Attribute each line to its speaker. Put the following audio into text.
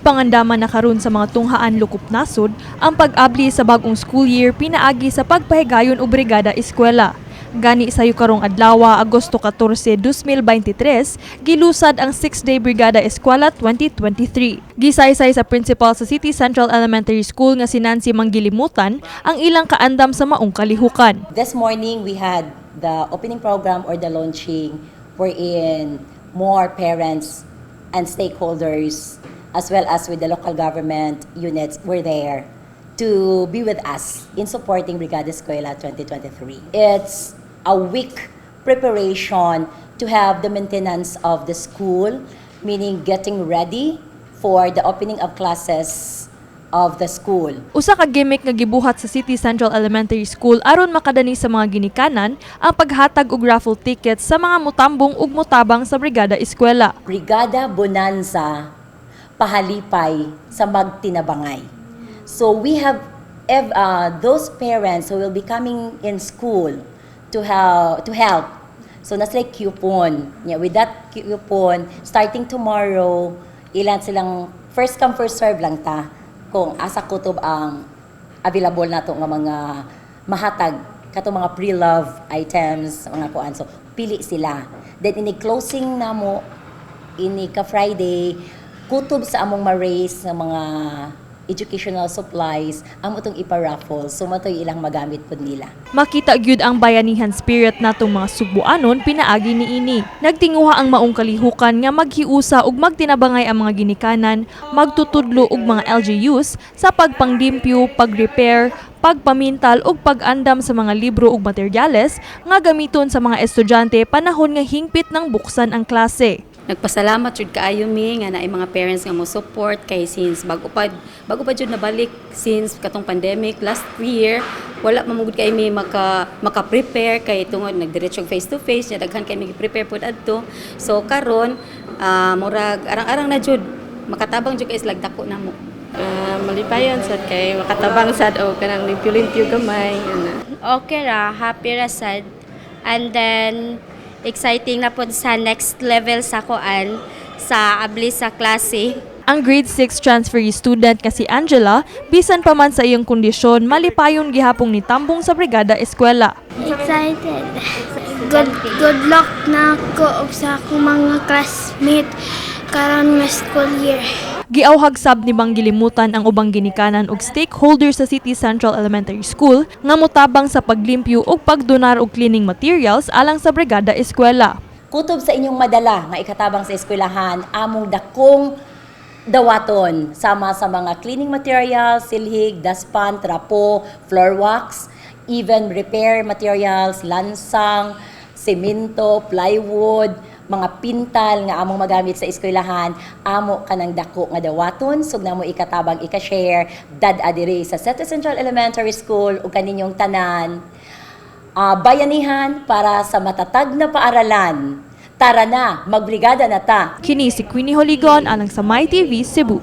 Speaker 1: Gipangandaman na karon sa mga tunghaan lokop nasod ang pag-abli sa bagong school year pinaagi sa pagpahigayon og Brigada Eskwela. Gani sayo karong adlaw, Agosto 14, 2023, gilusad ang 6-day Brigada Eskwela 2023. Gisaysay sa principal sa City Central Elementary School nga si Nancy Manggilimutan ang ilang kaandam sa maong kalihukan.
Speaker 2: This morning, we had the opening program or the launching wherein more parents and stakeholders, as well as with the local government units, were there to be with us in supporting Brigada Eskwela 2023. It's a week preparation to have the maintenance of the school, meaning getting ready for the opening of classes of the school.
Speaker 1: Usa ka gimmick nga gibuhat sa City Central Elementary School aron makadani sa mga ginikanan ang paghatag og raffle tickets sa mga mutambong ug mutabang sa Brigada Eskwela.
Speaker 2: Brigada Bonanza, pahalipay sa magtinabangay. So we have those parents who will be coming in school to help. So naa sila'y coupon. Yeah, with that coupon, starting tomorrow, ilan silang first come, first serve lang ta kung asa kutob ang available nato nga mga mahatag kato mga pre-love items, mga kuan. So pili sila. Then ini closing namo ini ka Friday, kutob sa among ma-raise ng mga educational supplies, amo itong ipa-raffle. So mao to'y ilang magamit pod nila.
Speaker 1: Makita gyud ang bayanihan spirit natong mga Sugbuanon pinaagi niini. Nagtinguha ang maong kalihukan nga maghiusa ug magtinabangay ang mga ginikanan, magtutudlo ug mga LGUs sa pagpanglimpyo, pag-repair, pagpamintal ug pag-andam sa mga libro ug materyales nga gamiton sa mga estudyante panahon nga hingpit nang buksan ang klase.
Speaker 3: Nagpasalamat jud kaayo mi nga naay mga parents nga mo support kay since bago pa jud nabalik since katong pandemic last year, wala man gud kay mi maka prepare kay tungod nagdiretso face to face nya daghan kay mi prepare pud adto. So karon, murag arang-arang na jud, makatabang jud kay slag dako namo.
Speaker 4: Malipayon sad kay makatabang sad o kanang limpyo-limpyo gamay ana.
Speaker 5: Okay ra, happy ra sad. And then, exciting na pod sa next level sa kuan, sa abli sa klase.
Speaker 1: Ang grade 6 transferee student nga si Angela, bisan pa man sa iyang kondisyon, malipayon gihapong nitambong sa Brigada Eskwela.
Speaker 6: Excited. Good luck na ako ug sa akong mga classmate karon nga school year.
Speaker 1: Giawhag sab ni Manggilimutan ang ubang ginikanan ug stakeholder sa City Central Elementary School nga motabang sa paglimpyo ug pagdonar og cleaning materials alang sa Brigada Eskwela.
Speaker 2: Kutob sa inyong madala nga ikatabang sa eskwelahan, among dakong dawaton sama sa mga cleaning materials, silhig, dustpan, trapo, floor wax, even repair materials, lansang, semento, plywood, mga pintal nga among magamit sa eskwelahan, amo kanang dako nga dawaton, sug namo ikatabang ika-share dad-a diri sa City Central Elementary School ug kaninyong tanan. Bayanihan para sa matatag na paaralan. Tara na, magbrigada na ta.
Speaker 1: Kini si Queenie Holigon alang sa MyTV Cebu.